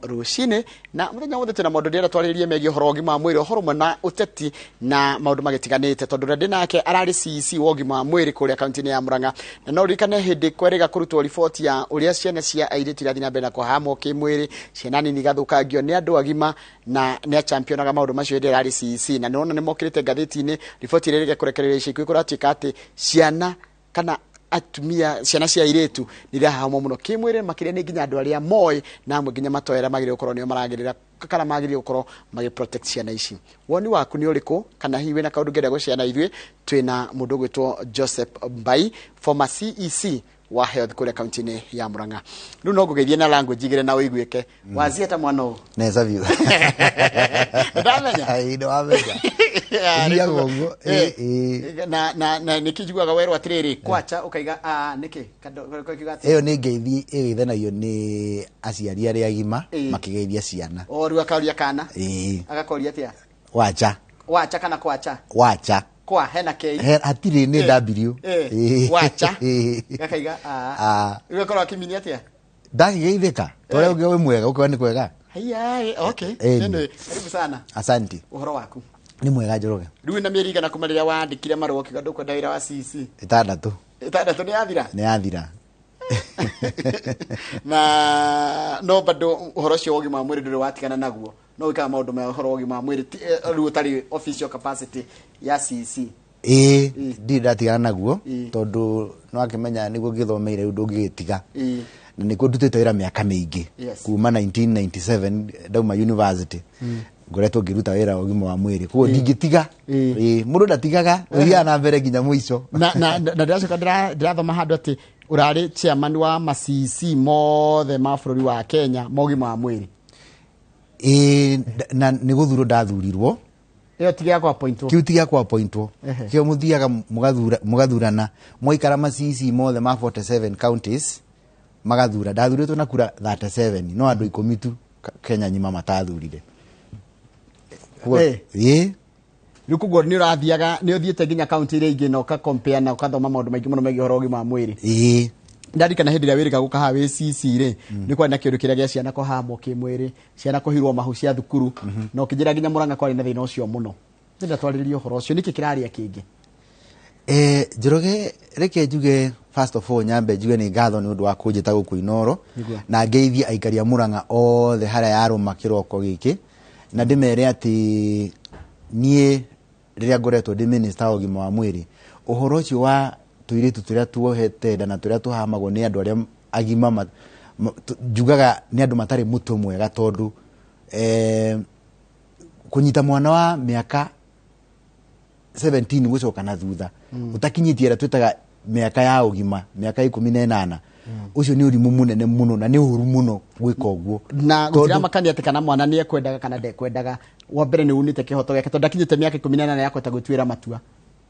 Rũcinĩ na mũthenya wothe twĩna maũndũ ndĩrenda twarĩrĩrie megiĩ ũhoro wa ũgima wa mwĩrĩ, ũhoro ũmwe na ũteti na maũndũ magĩtiganĩte, tondũ ũrĩa ndĩ nake ararĩ CEC wa ũgima wa mwĩrĩ kũrĩa kaunti-inĩ ya Murang'a. Na no ririkane hĩndĩ kwerĩga kũrutwo riboti ya ũrĩa ciana cia airĩtu irathiĩ na mbere na kũhahamwo kĩmwĩrĩ, ciana nini igathũkangio nĩ andũ agima, na nĩ achampionaga maũndũ macio hĩndĩ ĩrĩa arĩ CEC. Na nĩwona nĩ mokĩrĩte ngathĩti-inĩ riboti ĩrĩa ĩrĩga kũrekereria ica ikuhĩ, kũratuĩka atĩ ciana kana atumia, ciana cia airĩtu nĩ irahahamwo mũno kĩmwĩrĩ, makĩria nĩ nginya andũ arĩa moĩ na amwe nginya matoĩ arĩa magĩrĩirwo gũkorwo nĩo maragĩrĩra kana magĩrĩirwo gũkorwo magĩ protect ciana ici. Woni waku nĩ ũrĩkũ? Kana hihi wĩna kaũndũ ũngĩenda gũshare na ithuĩ? Twĩna mũndũ ũgwĩtwo Joseph Mbai, former CEC wa health kũrĩa kaunti-inĩ ya Murang'a. Rĩu no ngũgeithie na language igĩrĩ na ũiguĩke wazie ta mwana ũũ. Neza biũ. Ndamenya. Ĩĩ, nĩwamenya. Thiaga ũguo. Ĩĩ, ĩĩ. Na nĩkĩ njiguaga werwo atĩrĩrĩ, kwacha, ũkaiga, "Ah, nĩkĩ?" Ũkaiga atĩa? Ĩyo nĩ ngeithi ĩgeithanagio nĩ aciari arĩa agima makĩgeithia ciana. O rĩu akaũria kana agakoria atĩa? Wacha. Wacha kana kwacha? Wacha. Kwa hena kei? Hatirĩ, nĩ W. Wacha. Gakaiga, "Ah." Rĩu akorwo akĩminia atĩa? Ndakĩgeithĩka torĩa ũngĩ, wĩ mwega, ũkiuga nĩ kwega. Haiya, okay. Anyway, karibu sana. Asante. Ũhoro waku? Nĩ mwega, Njoroge. Rĩu na mĩeri igana kuma rĩrĩa wandĩkire marũa ũkiuga ndũkwenda wĩra wa CEC? 6. 6 nĩ yathira. Nĩ yathira. Na no bado ũhoro ũcio wa ũgima wa mwĩrĩ ndũrĩ watigana naguo, no wĩkaga maũndũ ma ũhoro wa ũgima wa mwĩrĩ rĩu ũtarĩ official capacity ya CEC? Ĩĩ, ndirĩ ndatigana naguo, tondũ no akĩmenya nĩguo ngĩthomeire, rĩu ndũngĩgĩtiga, na nĩkuo ndutĩte wĩra mĩaka mĩingĩ. Kuma 1997 ndauma university ngoretwo ngĩruta wĩra wa ũgima wa mwĩrĩ, koguo ndingĩtiga. Ĩĩ, mũndũ ndatigaga, ũthiaga na mbere nginya mũico. Na ndĩracoka ndĩrathoma handũ atĩ ũrarĩ chairman wa ma CEC mothe ma bũrũri wa Kenya ma ũgima wa mwĩrĩ. Ĩĩ, na nĩ gũthurwo ndathurirwo. Ĩyo ti gĩa kwa-appointwo? Kĩu ti gĩa kwa-appointwo. Kĩo mũthiaga mũgathurana, mwaikara macici mothe ma 47 counties magathura. Ndathurĩtwo na kura 37, no andũ 10 tu Kenya nyima matathurire. Ĩĩ. Rĩu koguo nĩ ũrathiaga, nĩ ũthiĩte nginya kaunti iria ingĩ na ũka compare na ũkathoma maũndũ maingĩ mũno megiĩ ũhoro wa ũgima wa mwĩrĩ. Ĩĩ. Ndarikana hĩndĩ ĩrĩa wĩrĩga gũka haha wĩ CC rĩ, nĩ kwarĩ na kĩũndũ kĩrĩa gĩa ciana kũhamwo kĩmwĩrĩ, ciana kũhirwo mahu cia thukuru, na ũkĩnjĩra nginya Mũrang'a kwarĩ na thĩna ũcio mũno. Ndĩrenda twarĩrĩrie ũhoro ũcio, nĩkĩ kĩrarĩa kĩngĩ? Njoroge, reke njuge first of all, nyambe njuge nĩ ngatho nĩ ũndũ wa kũnjĩta gũkũ Inoro. Na ngeithie aikari a Mũrang'a othe harĩa yarũma kĩroko gĩkĩ, na ndĩmere atĩ niĩ rĩrĩa ngoretwo ndĩ minister wa ũgima wa mwĩrĩ, ũhoro ũcio wa tũirĩtu tũrĩa tuohete nda na tũrĩa tũhamagwo nĩ andũ arĩa agima njugaga nĩ andũ matarĩ mũtwe mwega, tondũ kũnyita mwana wa mĩaka 17 gũcoka na thutha, ũtakinyĩtie ĩrĩa twĩtaga mĩaka ya ũgima, mĩaka 18, ũcio nĩ ũrimũ mũnene mũno na nĩ ũru mũno gwĩka ũguo. Na gũtiramakania atĩ kana mwana nĩ ekwendaga kana ndekwendaga, wa mbere nĩ unĩte kĩhoto gĩake tondũ ndakinyĩte mĩaka 18 ya kũhota gwĩtuĩra matua.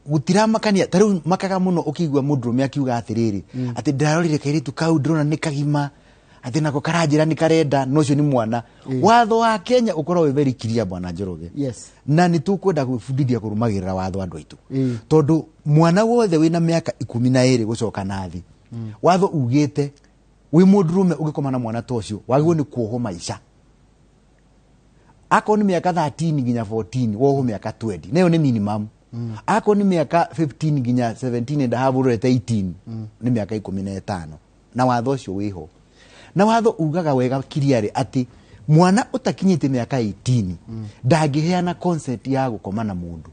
Gũtiramakania. Ta rĩu makaga mũno ũkĩigua mũndũrũme akiuga atĩrĩrĩ, atĩ ndĩrarorire kairĩtu kau, ndĩrona nĩ kagima, atĩ nako karanjĩra nĩ karenda, no ũcio nĩ mwana. Watho wa Kenya ũkorwo wĩ very clear, bwana Njoroge. Na nĩ tũkwenda gwĩbundithia kũrũmagĩrĩra watho, andũ aitũ, tondũ mwana wothe wĩna mĩaka 12 gũcoka na thĩ, watho ugĩte wĩ mũndũrũme ũngĩkoma na mwana ta ũcio wagĩrĩirwo nĩ kuohwo maica. Akorwo nĩ mĩaka 13 nginya 14, wohwo mĩaka 20, nayo nĩ minimum. Akorwo nĩ mĩaka 15 nginya 17 and a half, ũrorete 18, nĩ mĩaka 15. Na watho ũcio wĩho, na watho ugaga wega kiriarĩ atĩ mwana ũtakinyĩtie mĩaka 18 ndangĩheana consent ya gũkoma na mũndũ,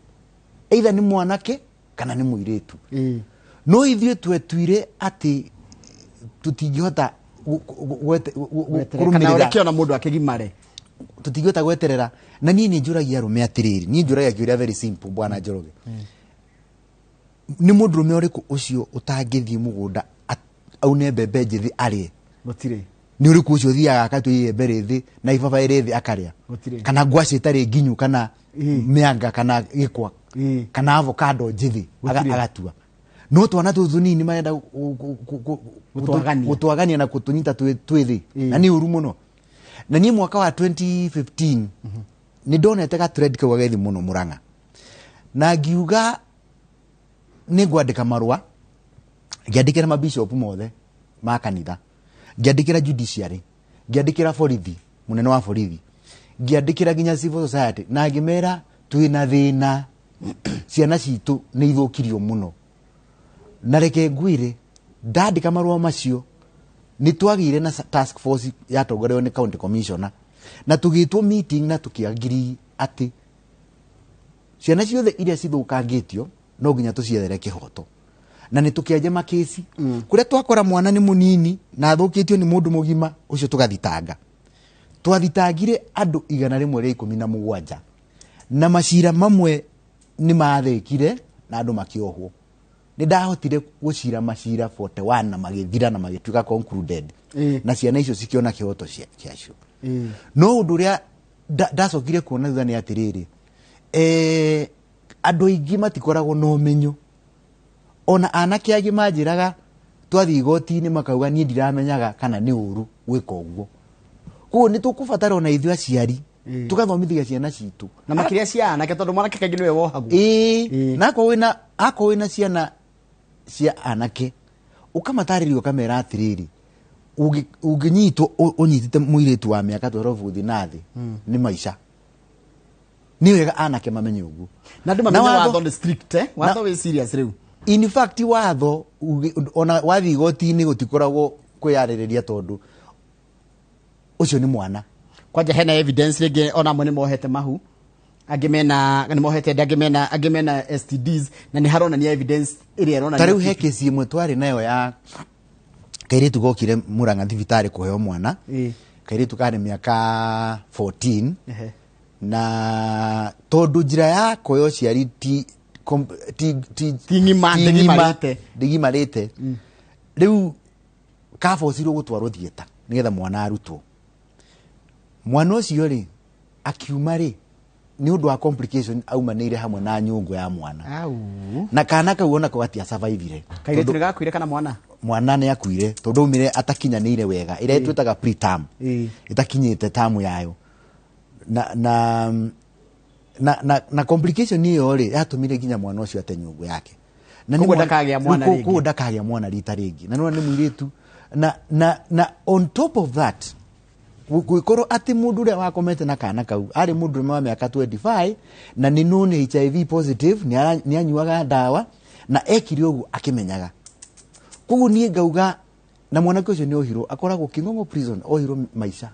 either nĩ mwanake kana nĩ mũirĩtu. No ithuĩ twetuire atĩ tũtingĩhota Kana kũrũmĩrĩra. Ũreke ona mũndũ akĩgimare. Tũtingĩhota gweterera. Na niĩ nĩ njũragia arũme atĩrĩrĩ, niĩ njũragia kĩũria very simple, bwana Njoroge: nĩ mũndũrũme ũrĩkũ ũcio ũtangĩthiĩ mũgũnda aune mbembe njĩthĩ arĩe? Gũtirĩ. Nĩ ũrĩkũ ũcio ũthiaga akatua iembe rĩthĩ na ibabaĩ rĩthĩ akarĩa? Gũtirĩ. Kana ngwacĩ ĩtarĩ nginyu, kana mĩanga, kana gĩkwa, kana avocado njĩthĩ Gũtirĩ. agatua? No twana tũtũ tũnini marenda Gũtwagania. Gũtwagania na gũtũnyita twĩ thĩ, na nĩ ũru mũno. Na niĩ mwaka wa 2015 nĩ ndonete ga trend kau gagĩthiĩ mũno Mũrang'a, na ngiuga nĩ ngwandĩka marũa, ngĩandĩkĩra mabishop mothe ma kanitha, ngĩandĩkĩra judiciary, ngĩandĩkĩra borithi. Munene wa borithi, ngĩandĩkĩra nginya civil society na ngĩmera twĩna thĩna, ciana citũ nĩ ithũkirio mũno. Na reke ngwĩre, ndandĩka marũa macio nĩ twagĩire na task force yatongorerio nĩ county commissioner, na tũgĩtwo meeting na tũkĩagiri atĩ ciana ciothe iria cithũkangĩtio no nginya tũciethere kĩhoto, na nĩ tũkĩanjia makĩci kũrĩa twakora mwana nĩ mũnini na athũkĩtio nĩ mũndũ mũgima ũcio tũgathitanga. Twathitangire andũ 117, na macira mamwe nĩ mathĩkire na andũ makĩohwo. Nĩ ndahotire gũcira macira 41 na magĩthira na magĩtuĩka concluded, na ciana icio cikĩona kĩhoto kĩacio. No ũndũ ũrĩa ndacokire kuona thutha nĩ atĩrĩrĩ, andũ aingĩ matikoragwo na ũmenyo. Ona anake angĩ manjĩraga twathiĩ igoti-inĩ makauga niĩ ndiramenyaga kana nĩ ũru gwĩka ũguo. Koguo nĩ tũkũbatara ona ithuĩ aciari tũgathomithia ciana citũ, na makĩria cia anake, tondũ mwanake kaingĩ nĩwe wohagwo. Ĩĩ, na akorwo wĩna ciana cia anake, ũkamatarĩria ũkamera atĩrĩrĩ, ũngĩnyitwo ũnyitĩte mũirĩtu wa mĩaka 12 gũthiĩ na thĩ nĩ maica. Nĩ wega anake mamenye ũguo. Na andũ Na mamenye watho nĩ strict, eh? Watho wĩ serious rĩu. In fact, watho ona wathiĩ igoti-inĩ gũtikoragwo kwĩyarĩrĩria, tondũ ũcio nĩ mwana. Kwanja hena evidence rĩngĩ ona amwe nĩ mohete mahu, angĩ mena nĩ mohete nda, angĩ mena STDs, na nĩ haronania evidence ĩrĩa ĩronania Ta rĩu he kesi ĩmwe twarĩ nayo ya kairĩtu gokire Murang'a thibitarĩ kũheo mwana. Kairĩtu karĩ mĩaka 14. Na tondũ njĩra yako ya ũciari ti Ti ng'ima, ti ng'ima, ndĩgimarĩte. Ndĩgimarĩte, rĩu kabocirwo gũtwarwo theatre nĩgetha mwana arutwo. Mwana ũcio rĩ, akiuma rĩ, nĩ ũndũ wa complication aumanĩire hamwe na nyũngũ ya mwana. Au. Na kana kau onako gatiasurvivire. Kairĩtu nĩ gakuire kana mwana? Mwana nĩ akuire, tondũ aumire atakinyanĩire wega, ĩrĩa twĩtaga preterm, ĩtakinyĩte tamu yayo, na complication ĩyo rĩ, yatũmire nginya mwana ũcio ate nyũngũ yake. Na nĩ Koguo ndakagĩa mwana rĩu rĩngĩ. Koguo ndakagĩa mwana rita rĩngĩ, na nĩwona nĩ mũirĩtu. Na on top of that, gwĩkorwo atĩ mũndũ ũrĩa wakomete na kana kau arĩ mũndũ ũrĩa wa mĩaka 25 na nĩ known HIV positive, nĩ anyuaga ndawa na ekire ũguo akĩmenyaga. Koguo niĩ ngauga, na mwanake ũcio nĩ ohirwo, akoragwo King'ong'o prison, ohirwo maica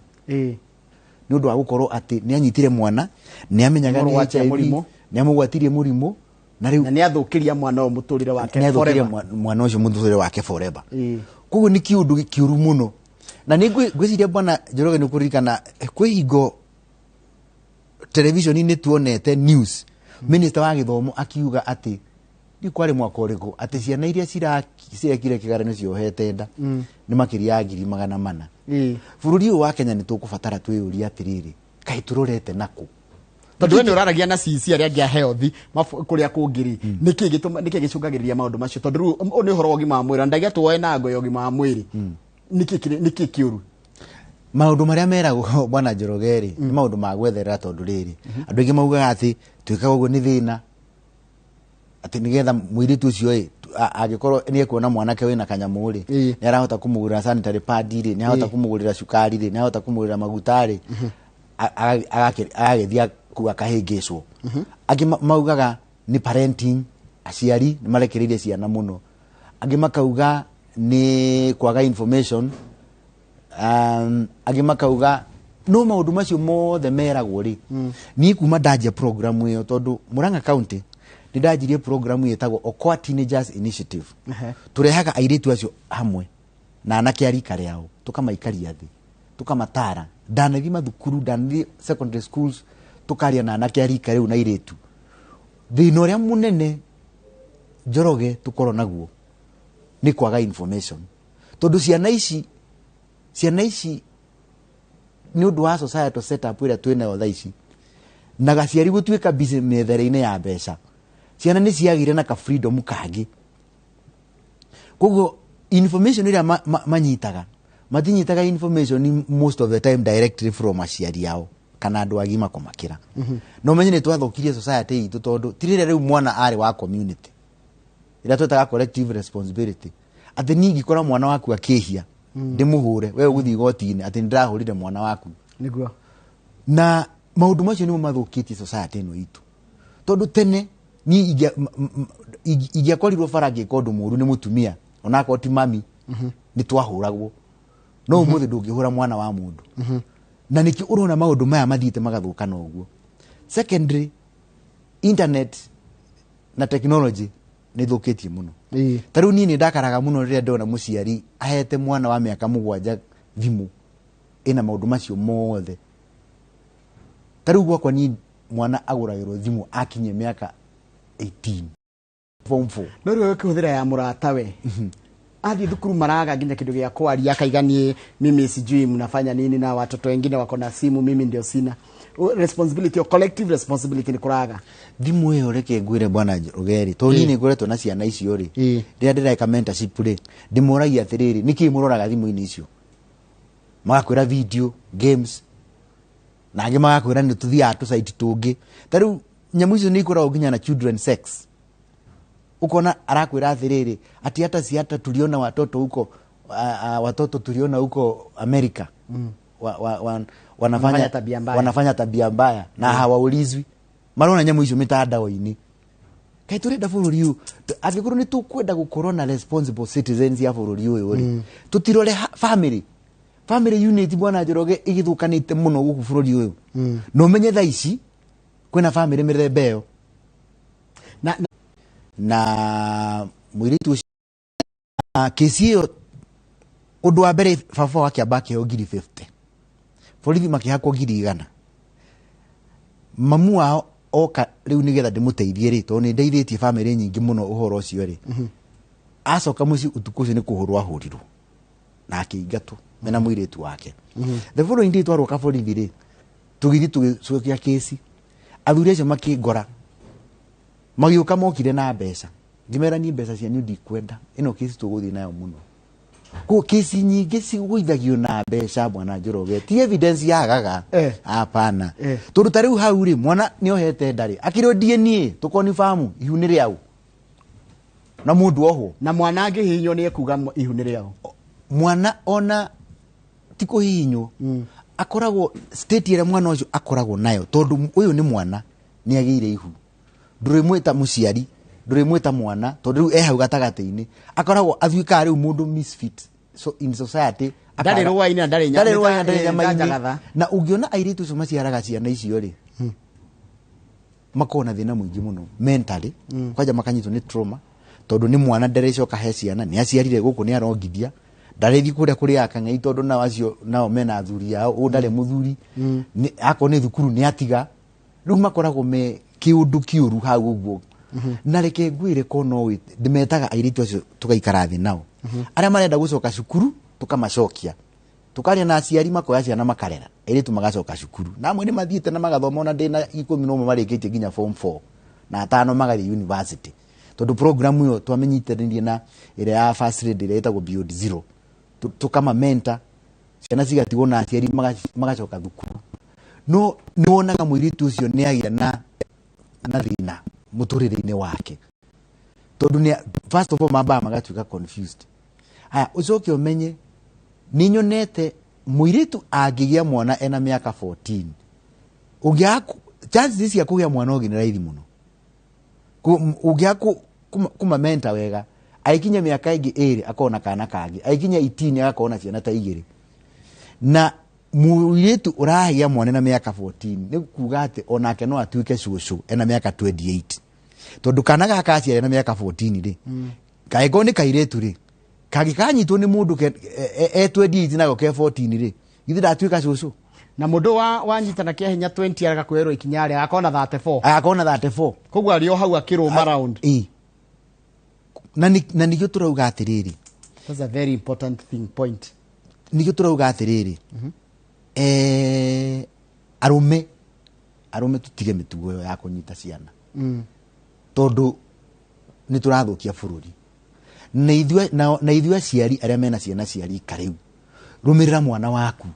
nĩ ũndũ wa gũkorwo atĩ nĩ anyitire mwana, nĩ amenyaga nĩ Nĩamũgwatia HIV, mũrimũ. nĩ amũgwatirie mũrimũ, na rĩu Na nĩ athũkĩria mwana ũyũ mũtũrĩre wake nĩ athũkĩrie forever. mwana ũcio mũtũrĩre wake forever. Koguo nĩ kĩũndũ kĩũru mũno, na nĩ ngwĩciria, bwana Njoroge, nĩ kũririkana kwĩ hingo television-inĩ tuonete news, minister wa gĩthomo akiuga atĩ ndiũ kwarĩ mwaka ũrĩkũ, atĩ ciana iria cirekire kĩgeranio ciohete nda nĩ makĩria ya 400,000. Bũrũri ũyũ wa Kenya nĩ tũkũbatara twĩyũrie atĩrĩrĩ, kaĩ tũrorete nakũ? Tondũ we nĩ ũraragia na CC arĩa angĩ a health kũrĩa kũngĩ rĩ, nĩkĩ nĩkĩ gĩcũngagĩrĩria maũndũ macio? Tondũ rĩu ũyũ nĩ ũhoro wa ũgima wa mwĩrĩ, na ndagia tuoe na ngo ya ũgima wa mwĩrĩ, nĩkĩ kĩũru? Maũndũ marĩa meragwo, bwana Njoroge, rĩ, nĩ maũndũ ma gwetherera, tondũ rĩrĩ, andũ aingĩ maugaga atĩ twĩkaga ũguo nĩ thĩna, atĩ nĩgetha mũirĩtu ũcio ĩ, angĩkorwo nĩ ekuona mwanake wĩna kanyamũ rĩ, nĩ arahota kũmũgũrĩra sanitary pad rĩ, nĩ arahota kũmũgũrĩra cukari rĩ, nĩ arahota kũmũgũrĩra maguta rĩ, agagĩthiĩ kuu akahĩngĩcwo. Angĩ maugaga nĩ parenting, aciari nĩ marekereirie ciana mũno. Angĩ makauga nĩ kwaga information. Angĩ makauga no maũndũ macio mothe meragwo rĩ, niĩ kuma ndanjia program ĩyo, tondũ Murang'a County nĩ ndanjirie program ĩtagwo Okoa Teenagers Initiative. Tũrehaga airĩtu acio hamwe na anake a rika rĩao, tũkamaikaria thĩ, tũkamatara. Ndanathiĩ mathukuru, ndanathiĩ secondary schools, tũkaria na anake a rika rĩu na airĩtu. Thĩna ũrĩa mũnene, Njoroge, tũkorwo naguo nĩ kwaga information, tondũ ciana ici nĩ ũndũ wa societal setup ĩrĩa twĩ nayo thaa ici, na gaciari gũtuĩka busy mĩethere-inĩ ya mbeca, ciana nĩ ciagĩire na ka freedom kangĩ. Koguo information ĩrĩa manyitaga, matinyitaga information most of the time directly from aciari ao kana andũ agima kũmakĩra. No menye nĩ twathũkirie society itũ, tondũ ti rĩrĩa rĩu mwana arĩ wa community ĩrĩa twetaga collective responsibility, atĩ niĩ ingĩkora mwana waku akĩhia ndĩmũhũre, we ũgũthiĩ igoti-inĩ atĩ nĩndĩrahũrire mwana waku. Nĩguo. Na maũndũ macio nĩmo mathũkĩtie society ĩno itũ, tondũ tene niĩ ingĩakorirwo bara ngĩka ũndũ mũũru nĩ mũtumia onakorwo ti mami, nĩ twahũragwo. No ũmũthĩ ndũngĩhũra mwana wa mũndũ, na nĩkĩo ũrona maũndũ maya mathiĩte magathũkana ũguo. Secondary, internet na technology nĩ thũkĩtie mũno. Ta rĩu niĩ nĩ ndakaraga mũno rĩrĩa ndona mũciari ahete mwana wa mĩaka 7 thimũ ĩna maũndũ macio mothe. Ta rĩu gwakwa niĩ mwana agũragĩrwo thimũ akinyie mĩaka 18, form 4. No rĩu ũkĩhũthĩra ya mũratawe athiĩ thukuru maraga nginya kĩndũ gĩa kwaria, akaiga niĩ mimi sijui mnafanya nini na watoto wengine wako na simu, mimi ndio sina. Responsibility or collective responsibility nĩ kũraga. Thimũ ĩyo, reke ngwĩre, bwana Njoroge, tondũ niĩ nĩ ngoretwo na ciana icio rĩ, rĩrĩa ndĩreka mentorship rĩ, ndĩmoragia atĩrĩrĩ, nĩkĩĩ mũroraga thimũ-inĩ icio? Magakwĩra video games, na angĩ magakwĩra nĩ tũthiaga tũcaiti tũngĩ. Ta rĩu nyamũ icio nĩ ikoragwo nginya na children sex. Ukona arakwĩra atĩrĩrĩ, ati hata si hata tuliona watoto huko, watoto tuliona huko Amerika wanafanya Wanafanya tabia mbaya. Wanafanya tabia mbaya na hawaulizwi, marona nyamũ icio mitandao-inĩ. Kaĩ tũrenda bũrũri ũyũ, angĩkorwo nĩ tũkwenda gũkorwo na responsible citizens ya bũrũri ũyũ rĩ, tũtirore family unit, bwana Njoroge, ĩgĩthũkanĩte mũno gũkũ bũrũri ũyũ. Na ũmenye thaa ici kwĩna family mĩthemba ĩyo. Na Na mũirĩtu ũcio na kesi ĩyo, ũndũ wa mbere, baba wake amba akĩheo ngiri 50, borithi makĩhakwo ngiri 100. Mamu wao oka rĩu nĩgetha ndĩmũteithie rĩ, tondũ nĩ ndeithĩtie bamĩrĩ nyingĩ mũno ũhoro ũcio rĩ, acoka mũciĩ ũtukũ ũcio nĩ kũhũrwo ahũrirwo na akĩingatwo mena mũirĩtu wake. The following day twarũka borithi rĩ, tũgĩthiĩ tũgĩcokia kesi, athuri acio makĩngora, magĩũka, mokire na mbeca. Ngĩmera niĩ mbeca cianyu ndikwenda, ĩno kesi tũgũthiĩ nayo mũno. Koguo kesi nyingĩ cigũithagio na mbeca, bwana Njoroge, ti evidence yagaga. Hapana. Tondũ ta rĩu hau rĩ, mwana nĩ ohete ndarĩ akĩrĩo DNA tũkonifamu ihu nĩ rĩau na mũndũ ohwo. Na mwana angĩhihinywo nĩ ekuga ihu nĩ rĩao. Mwana ona ti kũhihinywo, akoragwo state ĩrĩa mwana ũcio akoragwo nayo, tondũ ũyũ nĩ mwana nĩ agĩire ihu, ndũrĩmwĩta mũciari, ndũrĩmwĩta mwana, tondũ rĩu e hau gatagatĩ-inĩ, akoragwo atuĩkaga rĩu mũndũ misfit so in society. Ndarĩ rũa-inĩ na ndarĩ ndarĩ rũa-inĩ na ndarĩ nyama-inĩ. Njanjagatha. Na ũngĩona airĩtu acio maciaraga ciana icio rĩ, makoragwo na thĩna mũingĩ mũno mentally. Kwanja makanyitwo nĩ trauma, tondũ nĩ mwana nderecoka he ciana, nĩ aciarire gũkũ, nĩ arongithia, ndarĩthiĩ kũrĩa kũrĩ akang'ei, tondũ nao acio nao mena athuri ao, ũũ ndarĩ mũthuri. Akorwo nĩ thukuru nĩ atiga, rĩu makoragwo me kĩũndũ kĩũru hau ũguo. Na reke ngwĩre, ko no ndĩmetaga airĩtu acio tũgaikara thĩ nao, arĩa marenda gũcoka cukuru tũkamacokia, tukaria na aciari, makoya ciana makarera, airĩtu magacoka cukuru, na amwe nĩ mathiĩte na magathoma, ona ndĩna 11 marĩkĩtie nginya form 4 na atano magathiĩ university, tondũ program ĩyo twamenyitanirie na ĩrĩa ya First Lady ĩrĩa ĩtagwo Beyond Zero. Tũkamamenta ciana cigatigwo na aciari, magacoka thukuru. No nĩ wonaga mũirĩtu ũcio nĩ agĩa na thĩna mũtũrĩre-inĩ wake, tondũ nĩ first of all mambaga magatuĩka confused. Haya, ũcoke ũmenye nĩ nyonete mũirĩtu angĩgĩa mwana ena mĩaka 14, ũngĩaga chances cia kũgĩa mwana ũngĩ nĩ raithi mũno. Ũngĩaga kũmamenta wega, agĩkinya mĩaka ĩngĩ 2 akorwo na kana kangĩ, agĩkinya 18 agakorwo na ciana ta igĩrĩ. Na mũirĩtu ũragĩa mwana na mĩaka 14 nĩ kuga atĩ onake no atuĩke cũcũ ena mĩaka 28, tondũ kana gaka aciare na mĩaka 14 rĩ, kangĩkorwo nĩ kairĩtu rĩ, kangĩkanyitwo nĩ mũndũ e 28 nako ke 14 rĩ, githĩ ndatuĩka cũcũ? Na mũndũ wa wanyitana kĩa hinya 20 arega kwĩrwo ikinya rĩ, agakorwo na 34. Agakorwo na 34. Koguo arĩ o hau akĩrũma round. Ĩ. Na nĩkĩo tũrauga atĩrĩrĩ, That's a very important thing, point. Nĩkĩo tũrauga atĩrĩrĩ, arũme tũtige mĩtugo ĩyo ya kũnyita ciana, tondũ nĩ tũrathũkia bũrũri. Na ithuĩ aciari arĩa mena ciana cia rika rĩu, rũmĩrĩra mwana waku,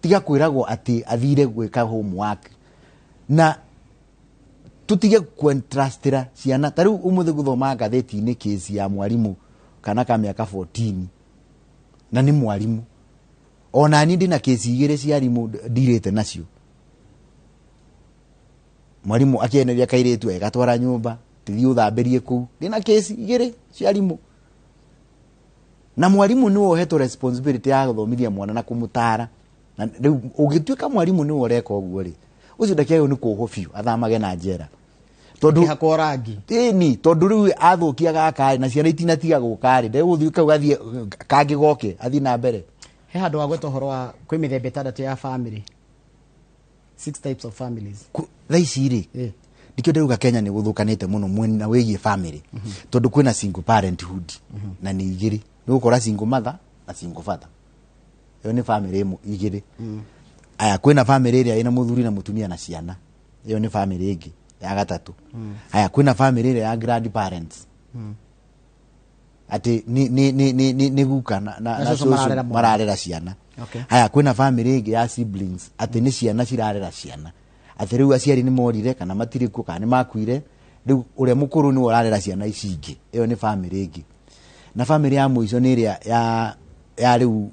tiga kwĩragwo atĩ athire gwĩka homework, na tutige kwentrustĩra ciana. Ta rĩu ũmũthĩ gũthoma ngathĩti-inĩ kesi ya mwarimũ kana ka mĩaka 14, na nĩ mwarimũ. Ona niĩ ndĩna kesi igĩrĩ cia arimũ ndirĩte nacio. Mwarimu akĩeneria kairĩtu agatwara nyũmba, tithii ũthambĩrie kũu. Ndĩna kesi igĩrĩ cia arimũ. Na mwarimu nĩwe ũhetwo responsibility ya gũthomithia mwana na kũmũtara. Na rĩu ũngĩtuĩka mwarimu nĩwe ũreka ũguo rĩ, ũcio ndakĩagĩrĩirwo nĩ kuohwo biũ, athamage na njera. Tondũ Hakwo rangi. Ĩni, tondũ rĩu athũkia gaka rĩ, na ciana itinatiga gũka rĩ, ndegũthiĩ kau gathiĩ kangĩ goke athiĩ na mbere. He handũ wagweta ũhoro wa kwĩ mĩthemba ĩtandatũ ya family. Six types of families. Thaa ici rĩ, ndikĩo ndĩrauga Kenya nĩ gũthũkanĩte mũno mwena wĩgiĩ family, tondũ kwĩna single parenthood na nĩ igĩrĩ. Nĩ ũgũkora single mother na single father, ĩyo nĩ family ĩmwe igĩrĩ. Aya, kwĩna family ĩrĩa ĩna mũthuri na mũtumia na ciana, ĩyo nĩ family ĩngĩ ya gatatũ. Aya, kwĩna family ĩrĩa ya grandparents, atĩ nĩ guka na Na na cũcũ cũcũ mararera mwana. Mararera ciana. Haya, kwĩna family ĩngĩ ya siblings, atĩ nĩ ciana cirarera ciana, atĩ rĩu aciari nĩ morire kana matirĩ kuo kana nĩ makuire, rĩu ũrĩa mũkũrũ nĩwe ũrarera ciana ici ingĩ, ĩyo nĩ family ĩngĩ. Na family ya mũico nĩ ĩrĩa ya rĩu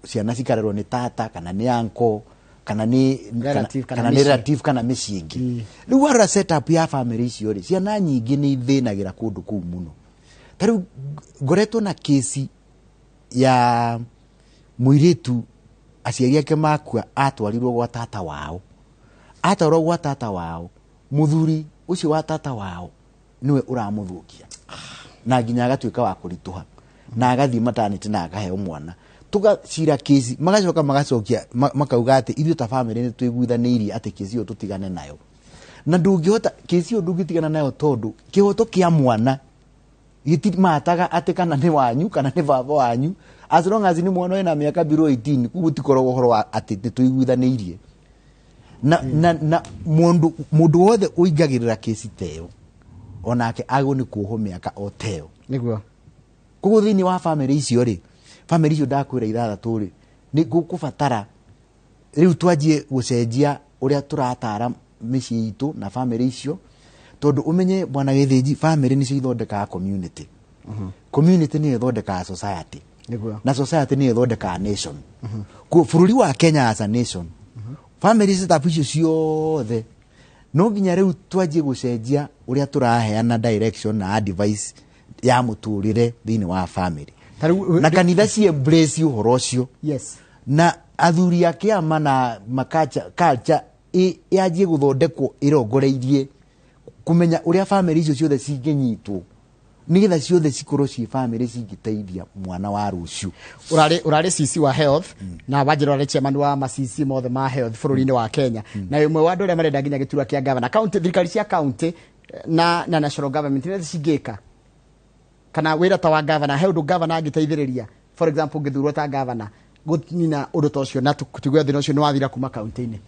ciana cikarerwo nĩ tata kana nĩ uncle kana nĩ Relative kana kana nĩ mĩciĩ. Relative kana mĩciĩ ĩngĩ. Rĩu warora setup ya family icio rĩ, ciana nyingĩ nĩ ithĩnagĩra kũndũ kũu mũno. Ta rĩu ngoretwo na kesi ya mũirĩtu, aciari ake makua, atwarirwo gwa tata wao. Atwarwo gwa tata wao, mũthuri ũcio wa tata wao nĩwe ũramũthũkia na nginya agatuĩka wa kũritũha na agathiĩ maternity na akaheo mwana. Tũgacira kesi, magacoka magacokia makauga atĩ ithuĩ ta family nĩ twĩguithanĩirie atĩ kesi ĩyo tũtigane nayo. Na ndũngĩhota, kesi ĩyo ndũngĩtigana nayo, tondũ kĩhoto kĩa mwana gĩtimataga atĩ kana nĩ wanyu kana nĩ baba wanyu, as long as nĩ mwana wĩna mĩaka below 18. Koguo gũtikoragwo ũhoro wa atĩ nĩ tũiguithanĩirie na mũndũ wothe ũingagĩrĩra kesi ta ĩyo onake agwo nĩ kuohwo mĩaka o ta ĩyo. Koguo thĩinĩ wa family icio rĩ, family icio ndakwĩra ithathatũ rĩ, nĩ gũkũbatara rĩu twanjie gũcenjia ũrĩa tũratara mĩciĩ itũ na family icio, tondũ ũmenye, bwana Gĩthĩnji, family nĩcio ithondekaga community, community nĩyo ĩthondekaga society, na society nĩyo ĩthondekaga nation. Kuo bũrũri wa Kenya as a nation, family setup icio ciothe no nginya rĩu twanjie gũcenjia ũrĩa tũraheana direction na advice ya mũtũrĩre thĩinĩ wa family. Ta rĩu- Na kanitha ci embrace ũhoro ũcio na athuri a kĩama na makacha culture yanjie gũthondekwo ĩrongoreirie kũmenya ũrĩa family icio ciothe cingĩnyitwo, nĩgetha ciothe cikorwo ciĩ family cingĩteithia mwana wa rũciũ. Urarĩ CC wa health na wanjĩra ũrarĩ chairman wa ma CC mothe ma health bũrũri-inĩ wa Kenya, na ũmwe wa andũ arĩa marenda nginya gĩturwa kĩa governor county, thirikari cia county na national government nĩ cingĩka kana wĩra ta wa governor, he ũndũ governor angĩteithĩrĩria, for example ũngĩthurwo ta governor, gũnina ũndũ ta ũcio na tũtigue thĩna ũcio nĩ wathira kuma county-inĩ?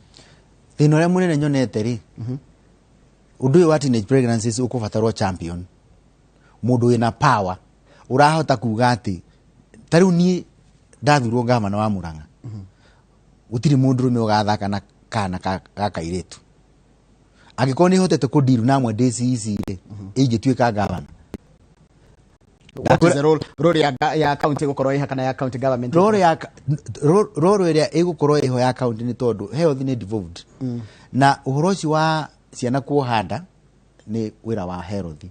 Thĩna ũrĩa mũnene nyonete rĩ, ũndũ ũyũ wa teenage pregnancies, ũkũbatarwo champion, mũndũ wĩna power ũrahota kuga atĩ ta rĩu niĩ ndathurwo gavana wa Murang'a, gũtirĩ mũndũrũme ũgathaka na kana ga kairĩtu. Angĩkorwo nĩ hotete kũndiru namwe ndĩ CEC rĩ, ingĩtuĩka gavana. What is the role ya county gũkorwo ĩha kana ya county government? Role ĩrĩa ĩgũkorwo ĩho ya county, nĩ tondũ health nĩ devolved na ũhoro ũcio wa ciana kuoha nda nĩ wĩra wa health,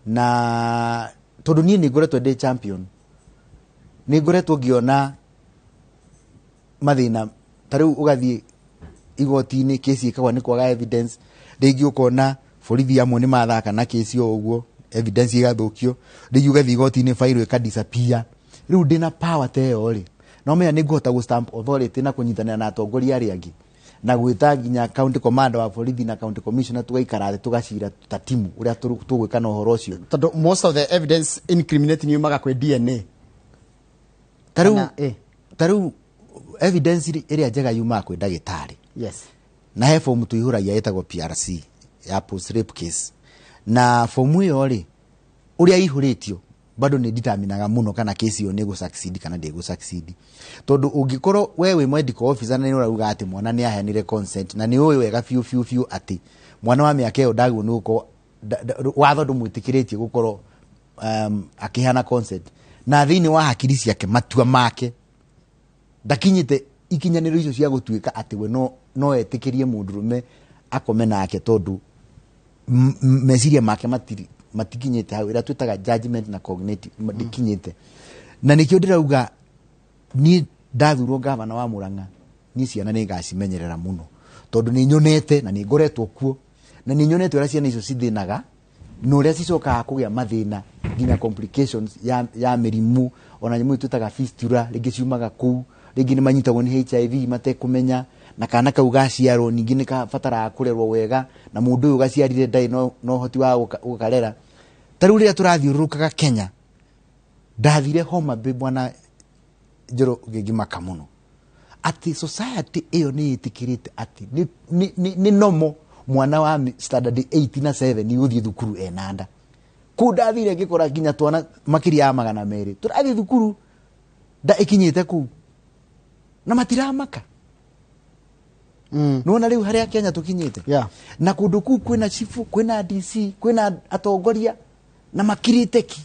na tondũ niĩ nĩ ngoretwo ndĩ champion, nĩ ngoretwo ngĩona mathĩna. Ta rĩu ũgathiĩ igoti-inĩ, kesi ĩkagwa nĩ kwaga evidence. Rĩngĩ ũkona borithi amwe nĩ mathaka na kesi o ũguo, evidence ĩgathũkio. Rĩngĩ ũgathiĩ igoti-inĩ, file ĩka disappear. Rĩu ndĩna power ta ĩyo rĩ, no menya nĩ ngũhota gũ stamp authority na kũnyitanĩra na atongoria arĩa angĩ na gwĩta nginya county commander wa borithi na county commissioner, tũgaikara thĩ tũgacira ta timu ũrĩa tũgwĩka na ũhoro ũcio. Tondũ most of the evidence incriminating yumaga kwĩ DNA. Ta rĩu Kana. Ta rĩu evidence ĩrĩa njega yumaga kwĩ ndagĩtarĩ. Na he fomu tũihũragia ĩtagwo PRC ya post rape case, na fomu ĩyo rĩ, ũrĩa ĩihũrĩtio bado nĩ determinaga mũno kana case ĩyo nĩ ĩgũ succeed kana ndĩgũ succeed, tondũ ũngĩkorwo we wĩ medical officer na nĩ ũrauga atĩ mwana nĩ aheanire consent, na nĩ ũĩ wega biũ biũ biũ atĩ mwana wa mĩaka ĩyo ndagĩrĩirwo nĩ gũkorwo watho ndũmwĩtĩkĩrĩtie gũkorwo akĩheana consent, na thĩinĩ wa hakiri ciake matua make Ndakinyĩte ikinyanĩro icio cia gũtuĩka atĩ we no etĩkĩrie mũndũrũme akome nake, tondũ meciria make matikinyĩte hau, ĩrĩa twĩtaga judgment na cognitive ndĩkinyĩte. Na nĩkĩo ndĩrauga niĩ ndathurwo gavana wa Murang'a, niĩ ciana nĩ ngacimenyerera mũno, tondũ nĩ nyonete na nĩ ngoretwo kuo, na nĩ nyonete ũrĩa ciana icio cithĩnaga na ũrĩa cicokaga kũgĩa mathĩna nginya complications ya mĩrimũ, ona nyamũ twĩtaga fistula, rĩngĩ ciumaga kũu, rĩngĩ nĩ manyitagwo nĩ HIV matekũmenya, na kana kau gaciarwo ningĩ nĩ kabataraga kũrerwo wega, na mũndũ ũyũ gaciarire ndarĩ na ũhoti wa gũkarera. Ta rĩu rĩrĩa tũrathiũrũrũkaga Kenya, ndathire Homa Bay, bwana Njoro, ngĩmaka mũno atĩ society ĩyo nĩ ĩtĩkĩrĩte atĩ nĩ normal mwana wa standard 8 na 7 gũthiĩ thukuru ena nda. Kũu ndathire ngĩkora nginya twana makĩria ya 200 tũrathiĩ thukuru nda ĩkinyĩte kũu na matiramaka. Nĩwona rĩu harĩa Kenya tũkinyĩte? Na kũndũ kũu kwĩna chifu, kwĩna DC, kwĩna atongoria na makirĩte ki.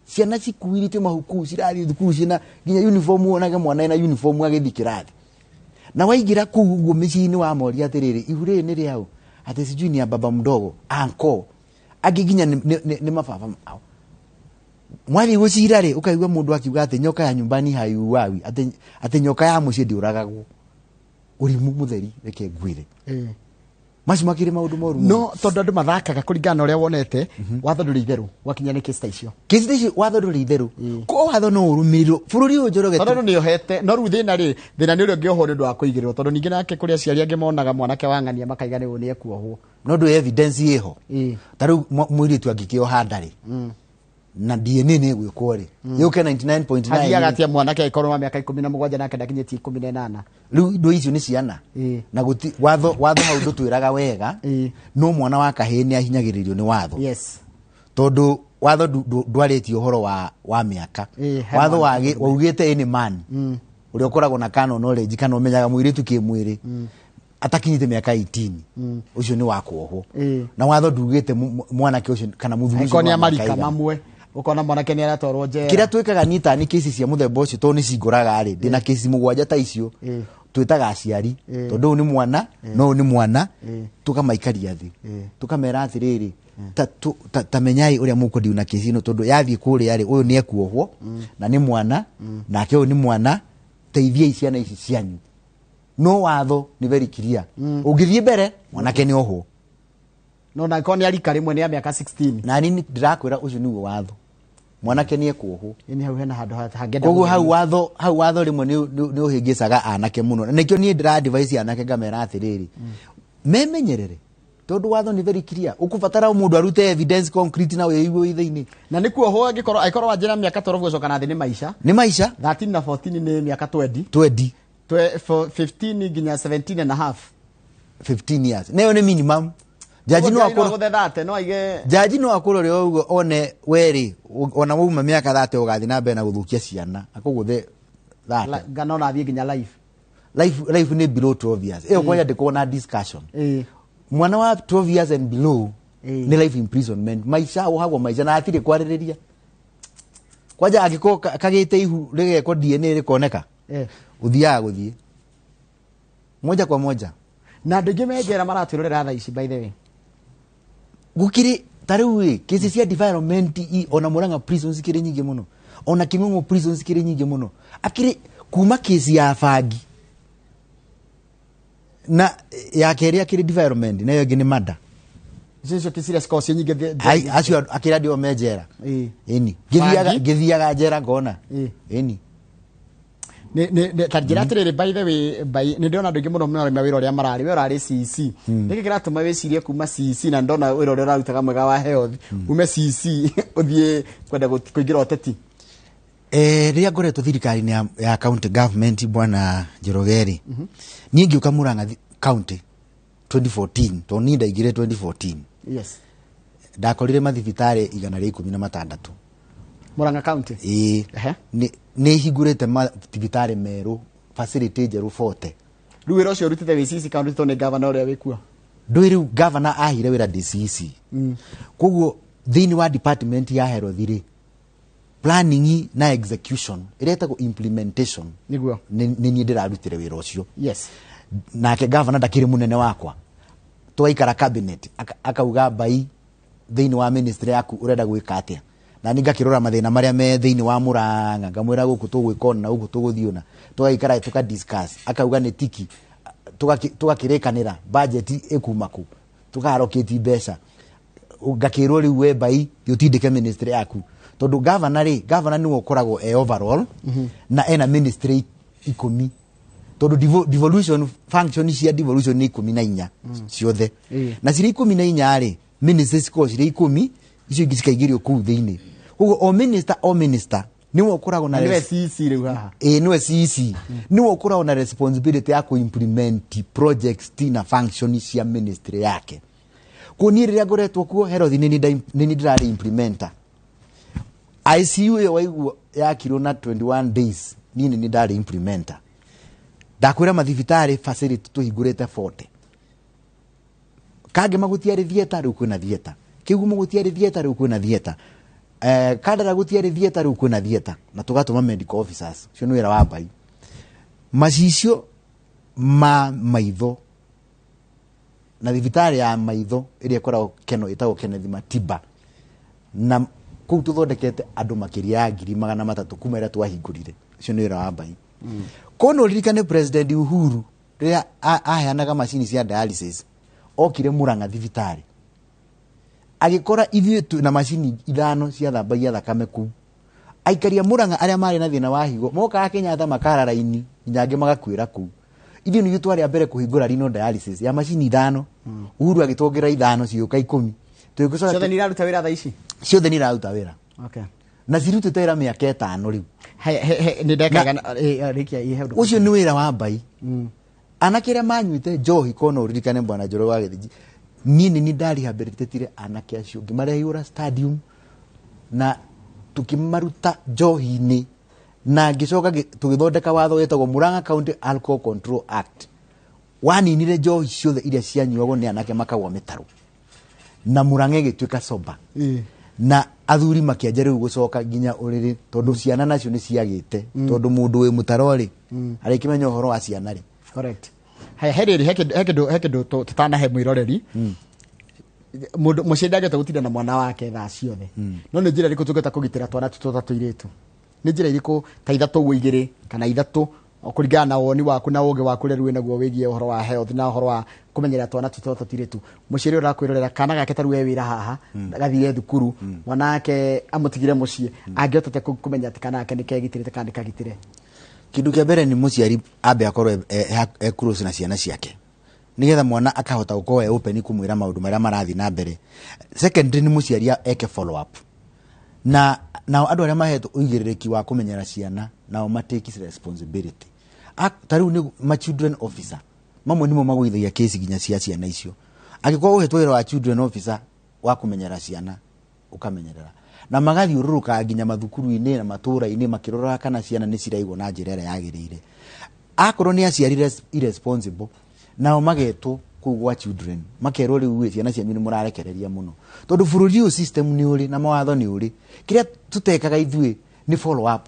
Ciana cikuirĩtio mahuku cirathiĩ thukuru ciĩna nginya uniform, wonage mwana ena uniform agĩthiĩ kĩrathi. Na waingĩra kũu ũguo mĩciĩ-inĩ wa moria atĩrĩrĩ, ihu rĩrĩ nĩ rĩaũ? Atĩ sijui ni ya baba mdogo, anko angĩ nginya nĩ mababa mao. Mwathiĩ gũcira rĩ, ũkaigua mũndũ akiuga atĩ nyoka ya nyumbani haiuawi, atĩ nyoka ya mũciĩ ndĩũragagwo. Ũrimũ mũtheri, reke ngwĩre. Macio makĩrĩ maũndũ moru mũno. No tondũ andũ mathakaga kũringana na ũrĩa wonete, watho ndũrĩ itherũ gwakinya nĩ kesi ta icio. Kesi ta icio watho ndũrĩ itherũ. Ko watho no ũrũmĩrĩrwo bũrũri ũyũ, Njoroge? Tondũ andũ nĩ ohete, no rĩu thĩna rĩ, thĩna nĩ ũrĩa ũngĩohwo nĩ ũndũ wa kũigĩrĩrwo, tondũ ningĩ nake kũrĩ aciari angĩ monaga mwanake wa ng'ania makaiga nĩ ũyũ nĩ ekuohwo. No ndũ evidence ĩho. Ta rĩu mũirĩtu angĩkĩoha nda rĩ, na DNA nĩ ĩgwĩkwo rĩ, yũke 99.9. Hathiaga atĩa mwanake angĩkorwo wa mĩaka 17 nake ndakinyĩtie 18? Rĩu indo icio nĩ ciana. Na guti watho hau ndũtwĩraga wega. No mwana wa kahĩĩ nĩ ahinyagĩrĩrio nĩ watho. Tondũ watho ndwarĩtie ũhoro wa mĩaka. He watho mwana waugĩte any man ũrĩa ũkoragwo na carnal knowledge kana ũmenyaga mũirĩtu kĩmwĩrĩ atakinyĩte mĩaka 18, ũcio nĩ wa kuohwo. Na watho ndugĩte mwanake ũcio kana mũthuri ũcio Angĩkorwo nĩ wa mĩaka amarika igana. Mamwe ũkona mwanake nĩ aratwarwo njera. Kĩrĩa twĩkaga niĩ ta nĩ kesi cia mũthemba ũcio, tondũ nĩ cingũraga rĩ, ndĩna kesi 7 ta icio. Twĩtaga aciari, tondũ ũyũ nĩ mwana na ũyũ nĩ mwana, tũkamaikaria thĩ, tũkamera atĩrĩrĩ, ta menyai ũrĩa mũkũndiu na kesi ĩno, tondũ yathiĩ kũrĩa rĩ, ũyũ nĩ ekuohwo na nĩ mwana, nake ũyũ nĩ mwana, teithiai ciana ici cianyu. No watho nĩ very clear, ũngĩthiĩ mbere mwanake nĩ ohwo. No na angĩkorwo nĩ arika rĩmwe nĩ ya mĩaka 16. Na niĩ ndĩrakwĩra ũcio nĩguo watho, mwanake nĩ ekuohwo. Ĩni hau hena handũ hangĩenda Koguo gũthiĩ. hau watho rĩmwe nĩ ũhĩngĩcaga anake mũno, na nĩkĩo niĩ ndĩra advise anake ngamera atĩrĩrĩ, memenyerere, tondũ watho nĩ very clear, ũkũbatara mũndũ arute evidence concrete na wĩigue wĩ thĩinĩ. Na nĩ kuohwo angĩkorwo wanjĩra mĩaka 12 gũcoka na thĩ nĩ maica. Nĩ maica. 13 na 14 nĩ mĩaka 20. 20. 15 nginya 17 and a half. 15 years nayo nĩ minimum. Jaji no Ũguo akorwo gũthe thate, no aige jaji no akorwo rĩ ũguo one werĩ, ona wauma mĩaka 30 ũgathiĩ na mbere na gũthũkia ciana, akũgũthe 30. Ngano na athiĩ nginya life. Life nĩ below 12 years ĩyo kwanja ndĩkorwo na discussion. Mwana wa 12 years and below nĩ life imprisonment, maica wohagwo maica na hatirĩ kwarĩrĩria. Kwanja angĩkorwo kagĩte ihu rĩgekwo DNA rĩkoneka, ũthiaga gũthiĩ moja kwa moja. Na andũ aingĩ me njera maratwĩrorera thaa ici, by the way. Gũkĩrĩ ta rĩu ĩ kesi cia defilement ona Murang'a prisons ikĩrĩ nyingĩ mũno, ona King'ong'o prisons ikĩrĩ nyingĩ mũno, akĩrĩ kuma kesi ya bangi na ya kerĩ akĩrĩ defilement, na ĩyo ĩngĩ nĩ murder. Icio nĩcio kesi iria cikoragwo ciĩ nyingĩ Ai, acio akĩrĩ andũ me njera. Ĩni. Bangi? Ngĩthiaga njera ngona. Ĩni. Ta njĩra atĩrĩrĩ, by the way, nĩ ndĩrona andũ aingĩ mũno mararĩma wĩra ũrĩa mararĩ, we ũrarĩ CEC. Nĩkĩ kĩratũma wĩcirie kuma CEC, na ndona wĩra ũrĩa ũrarutaga mwega wa health, ume CEC ũthiĩ kwenda kũingĩra ũteti? Rĩrĩa ngoretwo thirikari-inĩ ya county government, bwana Njoroge rĩ, niĩ ngĩũka Murang'a county 2014, tondũ niĩ ndaingĩrire 2014. Ndakorire mathibitarĩ 116. Murang'a county? Ĩĩ. Nĩ hingũrĩte mathibitarĩ merũ, facility njerũ 40. Rĩu wĩra ũcio ũrutĩte wĩ CEC kana ũrutĩtwo nĩ governor ũrĩa wĩkuo? Ndũĩ rĩu governor ahire wĩra ndĩ CEC. Koguo thĩinĩ wa department ya health rĩ, Planning na execution ĩrĩa ĩtagwo implementation. Nĩguo. Nĩ niĩ ndĩrarutire wĩra ũcio. Yes. Nake governor ndakĩrĩ mũnene wakwa, twaikara cabinet, akauga mbai thĩinĩ wa ministry yaku ũrenda gwĩka atĩa, na niĩ ngakĩrora mathĩna marĩa me thĩinĩ wa Murang'a, ngamwĩra gũkũ tũgwĩka ũna na gũkũ tũgũthiĩ ũna, tũgaikara tũka discuss, akauga nĩ tiki, tũgakĩrĩkanĩra budget ĩkuma kũ, tũkarokĩti mbeca, ngakĩrwo rĩu we mbai ũtindĩke ministry yaku, tondũ governor rĩ, governor nĩwe ũkoragwo e overall na ena ministry 10, tondũ devolution function cia devolution nĩ 14 ciothe. Na cirĩ 14 rĩ, ministry cikoragwo cirĩ 10, icio ingĩ cikaingĩrio kũu thĩinĩ. Koguo o minister nĩwe ũkoragwo na Na nĩwe CEC rĩu haha. Ĩĩ, nĩwe CEC, nĩwe ũkoragwo na responsibility ya kũ-implement projects na function cia ministry yake. Kuo niĩ rĩrĩa ngoretwo kuo health, nĩ niĩ ndĩrarĩ implementer. ICU ĩyo waigua yakirwo na 21 days, niĩ nĩ niĩ ndarĩ implementer. Ndakwĩra mathibitarĩ facility tũhingũrĩte 40. Kangema gũtiarĩ theatre, rĩu kwĩna theatre. Kĩgumo gũtiarĩ theatre, rĩu kwĩna theatre. Kandara gũtiarĩ theatre, rĩu kwĩna theatre, na tũgatũma medical officers. Ũcio nĩ wĩra wa mbai. Macicio ma maitho na thibitarĩ ya maitho ĩrĩa ĩkoragwo Keno, ĩtagwo Kenneth Matiba, na kũu tũthondekete andũ makĩria ya 300,000 kuma ĩrĩa twahingũrire. Ũcio nĩ wĩra wa mbai. Kono ũririkane President Uhuru rĩrĩa aheanaga macini cia dialysis, okire Murang'a thibitarĩ, agĩkora ithuĩ twĩ na macini 5 ciathambagia thakame kũu. Aikari a Murang'a arĩa marĩ na thĩna wa higo mokaga Kenyatta makara raini, nginya angĩ magakuĩra kũu. Ithuĩ nĩithuĩ twarĩ a mbere kũhingũra renal dialysis ya macini 5. Uhuru agĩtuongerera 5, cigĩũka 10. Tũgĩcoka. Ciothe nĩ iraruta wĩra thaa ici? Ciothe nĩ iraruta wĩra. Na cirutĩte wĩra mĩaka 5 rĩu. He he he nĩ ndeka rĩkia ihe ũndũ. Ũcio nĩ wĩra wa mbai. Anake arĩa manyuĩte njohi, kona ũririkane bwana Njoroge wa Gĩthĩnji, niĩ nĩ niĩ ndarehabilitatire anake acio, ngĩmarehũra stadium na tũkĩmaruta njohi-inĩ, na ngĩcoka tũgĩthondeka watho wĩtagwo Murang'a County Alcohol Control Act, waninire njohi ciothe iria cianyuagwo nĩ anake makagwa mĩtaro, na Murang'a ĩgĩtuĩka sober. Na athuri makĩanjia rĩu gũcoka nginya ũrĩrĩ, tondũ ciana nacio nĩ ciagĩte, tondũ mũndũ wĩ mũtaro rĩ, arĩkĩmenya ũhoro wa ciana rĩ. Correct. Haya, he rĩrĩ, he kĩndũ tũtanahe mwĩroreri. Mũndũ mũciĩ ndangĩhota gũtinda na mwana wake thaa ciothe, no nĩ njĩra ĩrĩkũ tũngĩhota kũgitĩra twana tutũ ta tũirĩtu? Nĩ njĩra irĩkũ ta 3 ũguo, 2 kana 3, o kũringana na woni waku na ũgĩ waku ũrĩa rĩu wĩnaguo wĩgiĩ ũhoro wa health na ũhoro wa kũmenyerera twana tutũ ta tũirĩtu? Mũciari ũrĩa ũrakwĩrorera, kana gake ta rĩu e wĩra haha, gathire thukuru, mwana wake amũtigire mũciĩ, angĩhota atĩa kũmenya atĩ kana gake nĩ kegitĩrĩte kana nĩ kagitĩre? Kĩndũ kĩa mbere nĩ mũciari ambe akorwo e close na ciana ciake, nigetha mwana akahota gũkorwo e open kũmwĩra maũndũ marĩa marathiĩ na mbere. Secondary, nĩ mũciari eke follow up na nao andũ arĩa mahetwo ũigĩrĩrĩki wa kũmenyera ciana, nao matake responsibility. Ta rĩu nĩ ma children officer mamwe nĩmo magũithagia kesi nginya cia ciana icio. Angĩkorwo ũhetwo wĩra wa children officer wa kũmenyera ciana, ũkamenyerera na magathiũrũrũka nginya mathukuru-inĩ na matũra-inĩ makĩroraga kana ciana nĩ ciraigwo na njĩra ĩrĩa yagĩrĩire. Akorwo nĩ aciari irresponsible, nao magetwo kũu gwa children, makerwo rĩu ĩ, ciana cianyu nĩ mũrarekereria mũno, tondũ bũrũri ũyũ system nĩ ũrĩ na mawatho nĩ ũrĩ. Kĩrĩa tũtekaga ithuĩ nĩ follow up.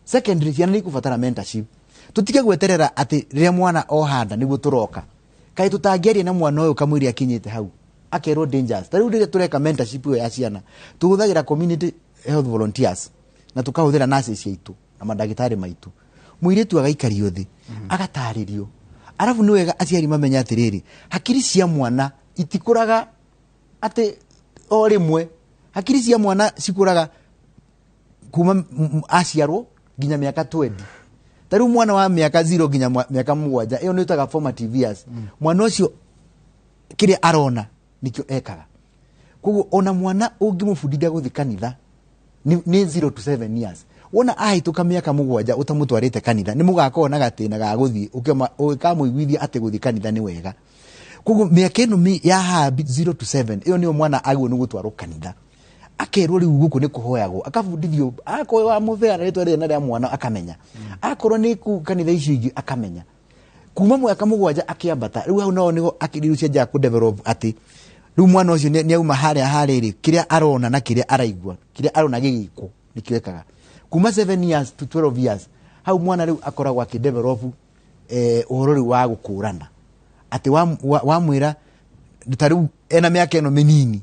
Secondary, ciana nĩ ikũbatara mentorship. Tũtige gweterera atĩ rĩrĩa mwana ohanda nĩguo tũroka. Kaĩ tũtangĩaria na mwana ũyũ kamũira akinyĩte hau, akerwo dangers? Ta rĩu rĩrĩa tũreka mentorship ĩyo ya ciana, tũhũthagĩra community health volunteers na tũkahũthĩra nurses aitũ na mandagĩtarĩ maitũ. Mũirĩtu agaikario thĩ, agatarĩrio. Arabu nĩ wega aciari mamenye atĩrĩrĩ, hakiri cia mwana itikũraga atĩ o rĩmwe. Hakiri cia mwana cikũraga kuma aciarwo nginya mĩaka 20. Ta rĩu mwana wa mĩaka 0 nginya mĩaka 7, ĩyo nĩ ĩtaga formative years. Mwana ũcio kĩrĩa arona nĩkĩo ekaga. Koguo ona mwana ũngĩmũbundithia gũthiĩ kanitha nĩ 0 to 7 years, wona ahĩtũka mĩaka 7 ũtamũtwarĩte kanitha, nĩ mũgakorwo na gatĩna ga gũthiĩ ũgĩkamũiguithia atĩ gũthiĩ kanitha nĩ wega. Koguo mĩaka ĩno ya haha 0 to 7, ĩyo nĩyo mwana agĩrĩirwo nĩ gũtwarwo kanitha, akerwo rĩu gũkũ nĩ kũhoyagwo, akabundithio. Akorwo wa mũbea na rĩtwa rĩrĩ na rĩa mwana akamenya, akorwo nĩ kũu kanitha icio ingĩ akamenya. Kuma mwaka 7 akĩambata, rĩu hau nao nĩho akiri rĩu cianjaga kũ develop, atĩ rĩu mwana ũcio nĩ auma harĩa harĩrĩ, kĩrĩa arona na kĩrĩa araigua, kĩrĩa arona gĩgĩkwo. Nĩkĩo ekaga kuma 7 years to 12 years. Hau mwana rĩu akoragwo akĩdevelop ũhoro rĩu wa gũkũrana, atĩ wamwĩra ta rĩu ena mĩaka ĩno mĩnini,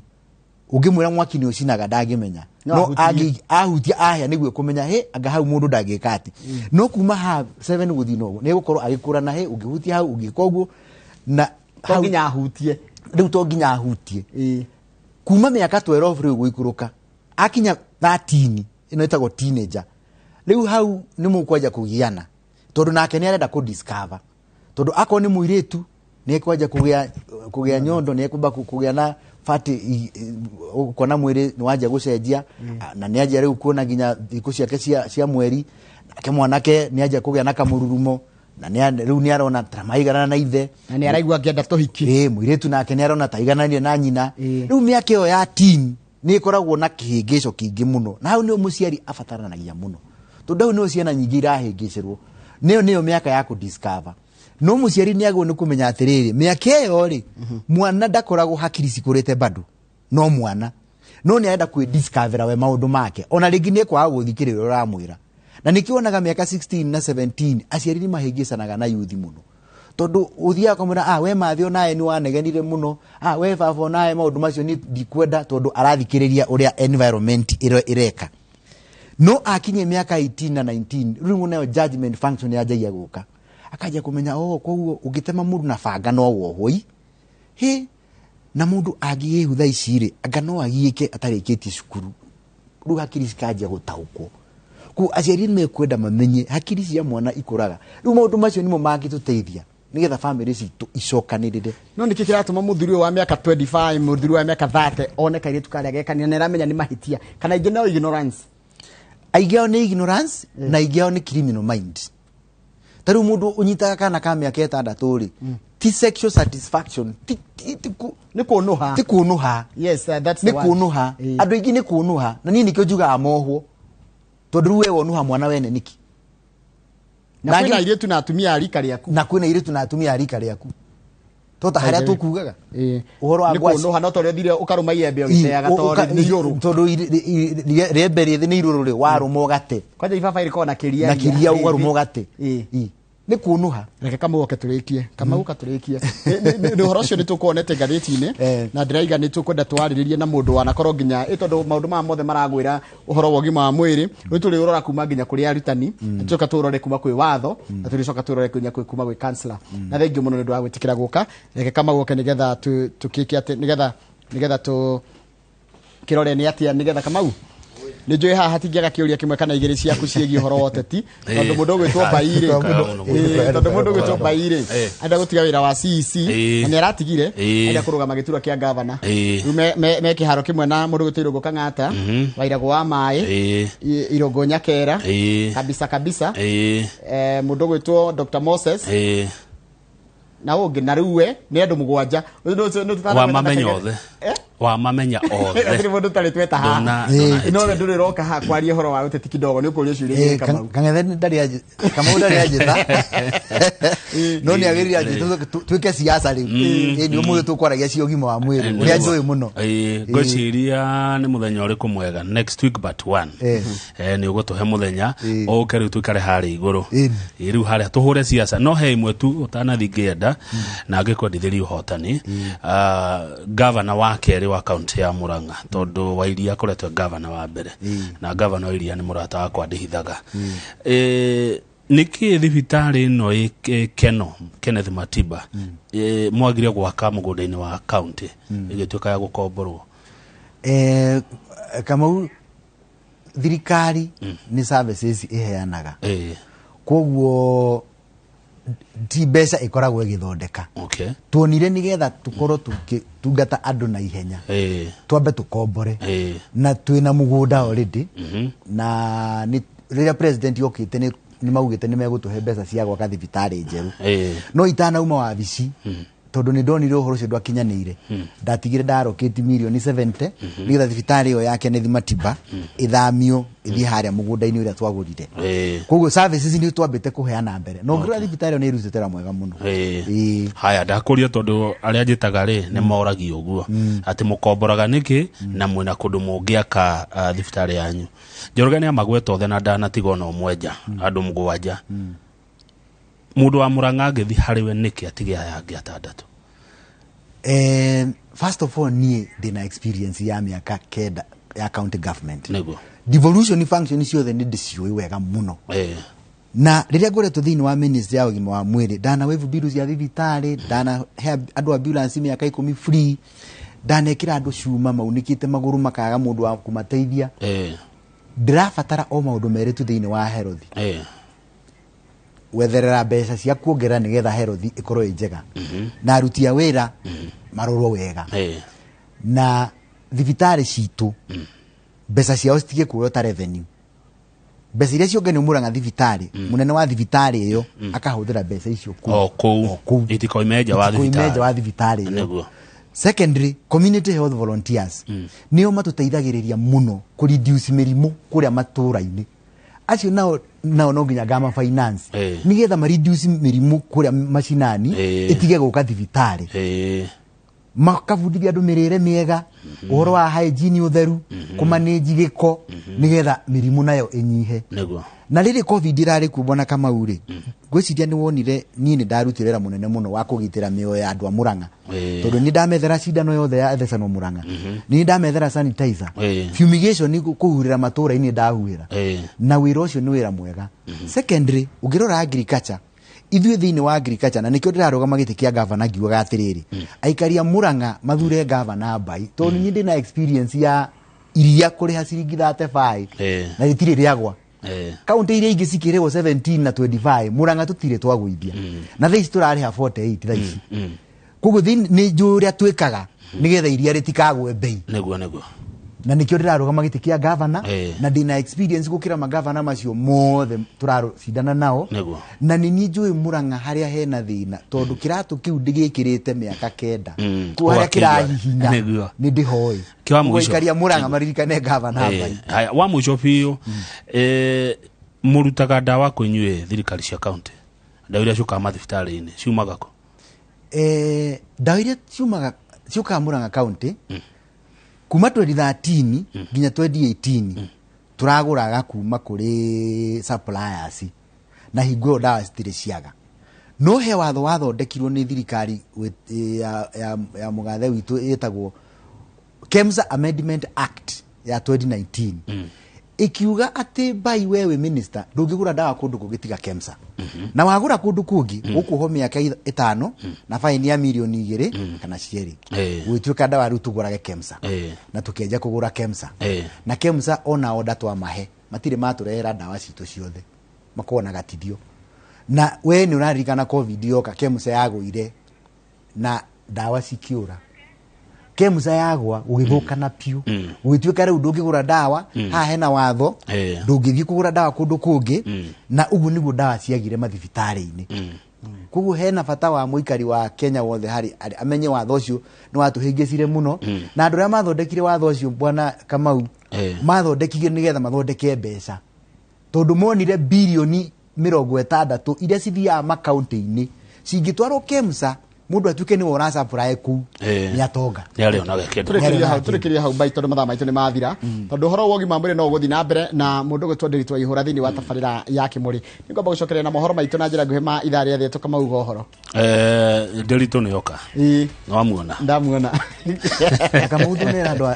ũngĩmwĩra mwaki nĩ ũcinaga, ndangĩmenya. No no ahutie. Ahutia ahĩa nĩguo kũmenya he anga hau mũndũ ndangĩka atĩ. No kuma ha 7 gũthiĩ noguo nĩ gũkorwo agĩkũrana, he ũngĩhutia hau, ũngĩka ũguo na To hau- nginya ahutie. Rĩu to nginya ahutie. Kuma mĩaka 12 rĩu gũikũrũka, akinya 13, ĩno ĩtagwo teenager, rĩu hau nĩ mũkwanja kũgiana, tondũ nake nĩ arenda kũ discover, tondũ akorwo nĩ mũirĩtu nĩ ekwanja kũgĩa nyondo, nĩ ekwamba kũgĩa na fati, ũkona mwĩrĩ nĩ wanjia gũcenjia, na nĩ anjia rĩu kuona nginya thikũ ciake cia mweri. Nake mwanake nĩ anjia kũgĩa na kamũrurumo, na rĩu nĩ arona ta maiganana na ithe. Na nĩ araigua angĩenda tũhiki. Ĩĩ, mũirĩtu nake nĩ arona ta aigananire na nyina. Rĩu mĩaka ĩyo ya teen nĩ ĩkoragwo na kĩhĩngĩco kĩingĩ mũno, na hau nĩho mũciari abataranagia mũno, tondũ hau nĩho ciana nyingĩ irahĩngĩcĩrwo. Nĩyo mĩaka ya kũdiscover. No mũciari nĩ agĩrĩirwo nĩ kũmenya atĩrĩrĩ, mĩaka ĩyo rĩ, mwana ndakoragwo hakiri cikũrĩte bado, no mwana no nĩ arenda kwĩdiscovera we maũndũ make. Ona rĩngĩ nĩ ekwaga gũthikĩrĩria ũrĩa ũramwĩra, na nĩkĩo wonaga mĩaka 16 na 17 aciari nĩ mahĩngĩcanaga na yuthi mũno, tondũ ũthiaga ũkamwĩra, "Ah, we mathĩ onawe nĩ wanegenire mũno. Ah, we baba onawe maũndũ macio nĩ ndikwenda," tondũ arathikĩrĩria ũrĩa environment ĩreka. No akinye mĩaka 18 na 19, rĩu nayo judgment function yanjagia gũka, akanjia kũmenya, oh, koguo ũngĩtema mũndũ na banga no wohwo i hĩ, na mũndũ angĩgĩhu thaa ici rĩ, anga no agiĩke atarĩkĩtie cukuru. Rĩu hakiri cikanjia gũtaũkwo. Koguo aciari nĩ mekwenda mamenye hakiri cia mwana ikũraga. Rĩu maũndũ macio nĩmo mangĩtũteithia nĩgetha bamĩrĩ citũ icokanĩrĩre. No nĩkĩ kĩratũma mũthuri ũyũ wa mĩaka 25, mũthuri wa mĩaka 30, one kairĩtu karĩa gekania na aramenya nĩ mahĩtia? Kana ingĩ no ignorance? Aingĩ ao nĩ ignorance, na aingĩ ao nĩ criminal mind. Ta rĩu mũndũ ũnyitaga kana ka mĩaka 6 rĩ, ti sexual satisfaction, Nĩ kũnũha. Ti kũnũha. Yes, that's the Nĩ word. kũnũha. Andũ aingĩ nĩ kũnũha, na niĩ nĩkĩo njugaga mohwo, tondũ rĩu we wonuha mwana wene nĩkĩ? Na Na kwĩna airĩtu na atumia a rika rĩaku. Na kwĩna airĩtu na atumia a rika rĩaku, to ta harĩa tũkugaga ũhoro wa Nĩ ngwacĩ. kũnũha, no torĩa ũthire ũkarũma iembe ũgĩteaga, tondũ nĩ irũrũ. Tondũ rĩembe rĩthĩ nĩ irũrũ rĩ, warũma ũgate. Kwanja ibaba rĩkoragwo na kĩria. Na kĩria, ũgarũma ũgate. Nĩ kũnũha. Reke Kamau oke tũrĩkie, Kamau katũrĩkie. Nĩ ũhoro ũcio nĩ tũkuonete ngathĩti-inĩ. Na ndĩraiga nĩ tũkwenda twarĩrĩrie na mũndũ wanakorwo nginya tondũ maũndũ maya mothe maragwĩra ũhoro wa ũgima wa mwĩrĩ. Rĩu tũrĩũrora kuma nginya kũrĩ arutani, na tũcoka tũrore kuma kwĩ watho, na tũrĩcoka tũrore nginya kwĩ kuma gwĩ counselor. Na thengiũ mũno nĩ ũndũ wa gwĩtĩkĩra gũka. Reke Kamau oke nĩgetha tũkĩke atĩ nĩgetha tũ kĩrore nĩ atĩa, nĩgetha Kamau nĩ njũĩ haha hatingĩaga kĩũria kĩmwe kana igĩrĩ ciaku ciĩgiĩ ũhoro wa ũteti, tondũ mũndũ ũgwĩtwo Mbairĩ, tondũ mũndũ ũgwĩtwo Mbairĩ enda gũtiga wĩra wa CEC, na nĩ aratigire, enda kũrũgama gĩturwa kĩa gavana. Rĩu me kĩharo kĩmwe na mũndũ ũgwĩtwo Irũngũ Kang'ata, Wairagũ wa maĩ, Irũngũ Nyakera, kabisa kabisa, mũndũ ũgwĩtwo Dr. Moses, na ũngĩ, na rĩu we nĩ andũ 7. Wamamenya othe. Wamamenya othe. Hatirĩ mũndũ ũtarĩ tweta haha. Ndũna No we ndũrĩ ũroka haha kwaria ũhoro wa ũteti kidogo, nĩ ũkũria ciũria igĩrĩ, Kamau. Kang'ethe Kamau ndarĩ anjĩta, no nĩ agĩrĩire anjĩta twĩke siasa rĩu. Ĩ, nĩ ũmũthĩ tũkwaragia cia ũgima wa mwĩrĩ ũrĩa njũĩ mũno. Ngwĩciria nĩ mũthenya ũrĩkũ mwega? Next week but one. Nĩ ũgũtũhe mũthenya ũke rĩu tũikare harĩa igũrũ. Rĩu harĩa tũhũre siasa, no he imwe tu ũtanathi ngĩenda na ngĩkwendithĩria ũhotani. Ah, gavana wa kerĩ wa kaunti ya Murang'a, tondũ wa Iria akoretwo e gavana wa mbere, na gavana wa Iria nĩ mũrata wakwa ndĩhithaga. Nĩkĩ thibitarĩ ĩno ĩ Keno Kenneth Matiba mwagire gwaka mũgũnda-inĩ wa kaunti ĩgĩtuĩka ya gũkomborwo? Kamau, thirikari nĩ services ĩheanaga, koguo ti mbeca ĩkoragwo ĩgĩthondeka. Tuonire nĩgetha tũkorwo tũgĩtungata andũ na ihenya, twambe tũkombore, na twĩna mũgũnda already, na nĩ rĩrĩa president okĩte nĩ maugĩte nĩ megũtũhe mbeca cia gwaka thibitarĩ njerũ, no itanauma wabici. Tondu nĩ ndonire ũhoro ũcio ndwakinyanĩire, ndatigire ndarokĩti mirioni 70 nĩgetha thibitarĩ ĩyo ya Kenneth Matiba ĩthamio ĩthiĩ harĩa mũgũnda-inĩ ũrĩa twagũrire. Koguo services nĩ twambĩte kũheana mbere, no ngĩrora thibitarĩ ĩyo nĩ ĩrutĩte wĩra mwega mũno. Haya, ndakũria tondu arĩa njĩtaga rĩ nĩ moragia ũguo atĩ mũkomboraga nĩkĩ na mwĩna kũndũ mũngĩaka thibitarĩ yanyu. Njoroge nĩ amagweta othe na ndanatiga ona ũmwe nja, andũ mũgwanja. Mũndũ wa Murang'a angĩthiĩ harĩ we nĩkĩ atige aya angĩ atandatũ? First of all, niĩ ndĩna experience ya mĩaka 9 ya county government. Devolution function ciothe nĩ ndĩciũĩ wega mũno. Na rĩrĩa ngoretwo thĩinĩ wa ministry ya ũgima wa mwĩrĩ, ndana waive bill cia thibitarĩ, ndanahe andũ ambulance mĩaka 10 free, ndanekĩra andũ cuma maunĩkĩte magũrũ makaga mũndũ wa kũmateithia. Ndĩrabatara o maũndũ merĩ tu thĩinĩ wa health. Wetherera mbeca cia kuongerera nĩgetha health ĩkorwo ĩ njega, na aruti a wĩra marorwo wega, na thibitarĩ citũ mbeca ciao citige kuoywo ta revenue. Mbeca iria cionganio Murang'a thibitarĩ, mũnene wa thibitarĩ ĩyo akahũthĩra mbeca icio kũu. O kũu. O kũu. Itikoime nja wa Itikoime thibitarĩ. nja wa thibitarĩ ĩyo. Secondary, community health volunteers nĩo matũteithagĩrĩria mũno kũ reduce mĩrimũ kũrĩa matũra-inĩ. Acio nao no nginya ngama finance nĩgetha ma reduce mĩrimũ kũrĩa macinani, ĩtige gũka thibitarĩ. Makabundithia andũ mĩrĩre mĩega, ũhoro wa hygiene, ũtheru, kũmanĩnji gĩko, nĩgetha mĩrimũ nayo ĩnyihe. Na rĩrĩ COVID ĩrarĩ kuo, bwana Kamau rĩ, ngwĩciria nĩ wonire niĩ nĩ ndarutire wĩra mũnene mũno wa kũgitĩra mĩoyo ya andũ a Murang'a, tondũ nĩ ndamethera cindano yothe ya thecano Murang'a, nĩ ndamethera sanitizer, fumigation kũhuhĩra matũra-inĩ ndahuhĩra, na wĩra ũcio nĩ wĩra mwega. Secondary, ũngĩrora agriculture, ithuĩ thĩinĩ wa agriculture, na nĩkĩo ndĩrarũgama gĩtĩ kĩa gavana ngiugaga atĩrĩrĩ, aikari a Murang'a mathure gavana Mbai, tondũ niĩ ndĩna experience ya iria kũrĩha ciringi 35 na rĩtirĩ rĩagwa. Kaunti iria ingĩ cikĩrĩhwo 17 na 25, Murang'a tũtirĩ twagũithia, na thaa ici tũrarĩha 48 thaa ici. Koguo nĩ njũĩ ũrĩa twĩkaga nĩgetha iria rĩtikagwe bei. Nĩguo nĩguo. Na nĩkĩo ndĩrarũgama gĩtĩ kĩa gavana, na ndĩna experience gũkĩra magavana macio mothe tũracindana nao. Na nĩ niĩ njũĩ Murang'a harĩa hena thĩna, tondũ kĩratũ kĩu ndĩgĩkĩrĩte mĩaka 9. Kuo harĩa Ũgakĩigua. kĩrahihinya nĩ ndĩhoĩ. Kĩwa Koguo mũico. aikari a Murang'a maririkane gavana Mbai. Haya, wa mũico biũ, mũrutaga ndawa kwĩ inyuĩ thirikari cia county, ndawa iria ciũkaga mathibitarĩ-inĩ ciumaga kũ? Ndawa iria ciumaga ciũkaga Murang'a county kuma 2013 nginya 2018 turagũraga kuma kũrĩ suppliers, na hingo ĩyo ndawa citirĩ ciaga. No he watho wathondekirwo nĩ thirikari ya mũgathe witũ ĩtagwo KEMSA Amendment Act ya 2019, ikiuga atĩ bai wewe minister ndũngĩgũra ndawa kũndũ kũngĩ tiga KEMSA, na wagũra kũndũ kũngĩ ũkuohwo mĩaka 5 na baini ya mirioni 2 kana cierĩ. Gũgĩtuĩka ndawa rĩu tũgũrage KEMSA, na tũkĩanjia kũgũra KEMSA. Na KEMSA ona onda twamahe matirĩ matũrehera ndawa citũ ciothe, makoragwo na gatithio. Na we nĩ ũraririkana COVID yoka, KEMSA yagũire na ndawa cikĩũra. KEMSA yagwa gũgĩthũkana piũ, gũgĩtuĩka rĩu ndũngĩgũra ndawa haha, hena watho ndũngĩthiĩ kũgũra ndawa kũndũ kũngĩ, na ũguo nĩguo ndawa ciagire mathibitarĩ-inĩ. Koguo hena bata wa mũikari wa Kenya wothe harĩ amenye watho ũcio nĩ watũhĩngĩcire mũno, na andũ arĩa mathondekire watho ũcio, bwana Kamau, mathondekire nĩgetha mathondeke mbeca, tondũ monire birioni 60 iria cithiaga makaunti-inĩ cingĩtwarwo KEMSA, mũndũ atuĩke nĩwe ũrasupply kũu, nĩ atonga. Nĩ arĩonaga kĩndũ. Tũrĩkĩrie hau, Nĩ tũrĩkĩrie hau bai, tondũ mathaa maitũ nĩ mathira, tondũ ũhoro wa ũgima wa mwĩrĩ no ũgũthiĩ na mbere na mũndũ ũgwĩtwo Ndiritu Waihũra thĩinĩ wa tabarĩra ya Kĩmũrĩ. Nĩngwamba gũcokeria na mohoro maitũ na njĩra nguhĩ ma ithaa rĩa thĩ tũkamauga ũhoro. Ndiritu nĩ oka. Nĩwamuona? Ndamuona. Kamau nĩ andũ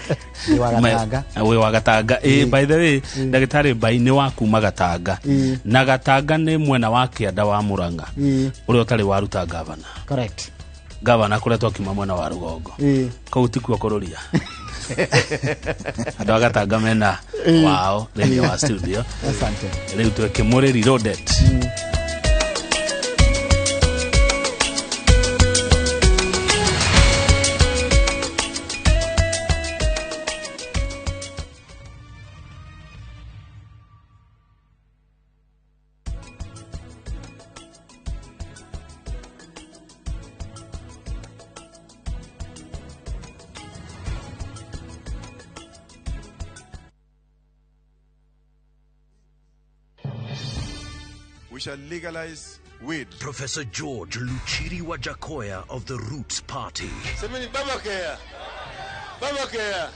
wĩ wa Gatanga. Wĩ wa Gatanga. By the way, ndagĩtarĩ Mbai nĩ wa kuma Gatanga, na Gatanga nĩ mwena wa kĩanda wa Murang'a ũrĩa ũtarĩ waruta gavana. Gavana akoretwo akiuma mwena wa rũgongo. Kũu tikuo kũrũria andũ a Gatanga mena wao thĩinĩ wa studio. Asante. Rĩu twĩ Kĩmũrĩ reloaded. We shall legalize weed. Professor George Luchiri Wajackoyah of the Roots Party. Semeni baba kea. Baba kea.